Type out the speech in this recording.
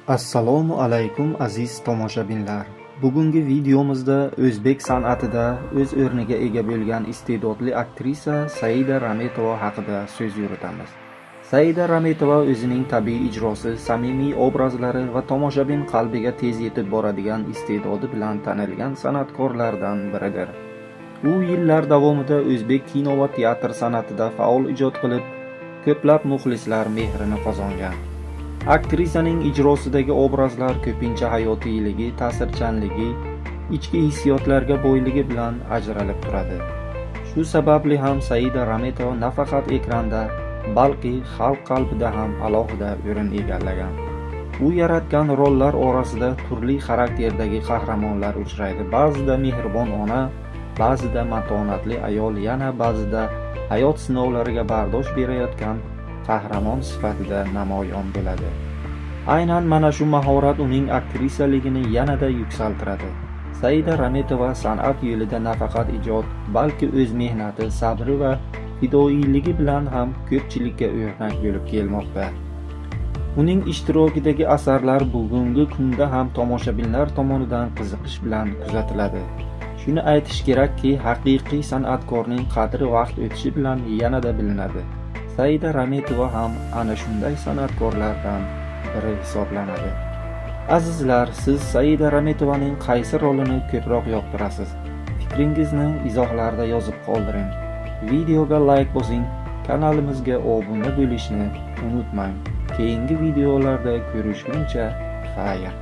Assalomu alaykum aziz tomoshabinlar. Bugungi videomizda o'zbek san'atida o'z o'rniga ega bo'lgan iste'dodli aktrisa Saida Rametova haqida so'z yuritamiz. Saida Rametova o'zining tabiiy ijrosi, samimiy obrazlari va tomoshabin qalbiga tez yetib boradigan iste'dodi bilan tanilgan san'atkorlardan biridir. U yillar davomida o'zbek kino va teatr san'atida faol ijod qilib, ko'plab muxlislar mehrini qozongan. Aktrisaning ijrosidagi obrazlar ko'pincha hayotiyligi, ta'sirchanligi, ichki hissiyotlarga boyligi bilan ajralib turadi. Shu sababli ham Saida Rametova nafaqat ekranda, balki xalq qalbida ham alohida o'rin egallagan. U yaratgan rollar orasida turli xarakterdagi qahramonlar uchraydi. Ba'zida mehribon ona, ba'zida matonatli ayol, yana ba'zida hayot sinovlariga bardosh berayotgan qahramon sifatida namoyon bo'ladi. Aynan mana shu mahorat uning aktrisaligini yanada yuksaltiradi. Saida Rametova san'at yo'lida nafaqat ijod, balki o'z mehnati, sabri va fidoyiligi bilan ham ko'pchilikka o'rnak bo'lib kelmoqda. Uning ishtirokidagi asarlar bugungi kunda ham tomoshabinlar tomonidan qiziqish bilan kuzatiladi. Shuni aytish kerakki, haqiqiy san'atkorning qadri vaqt o'tishi bilan yanada bilinadi. Saida Rametova ham ana shunday san'atkorlardan biri hisoblanadi. Azizlar, siz Saida Rametovaning qaysi rolini ko'proq yoqtirasiz? Fikringizni izohlarda yozib qoldiring. Videoga like bosing, kanalimizga obuna bo'lishni unutmang. Keyingi videolarda ko'rishguncha xayr.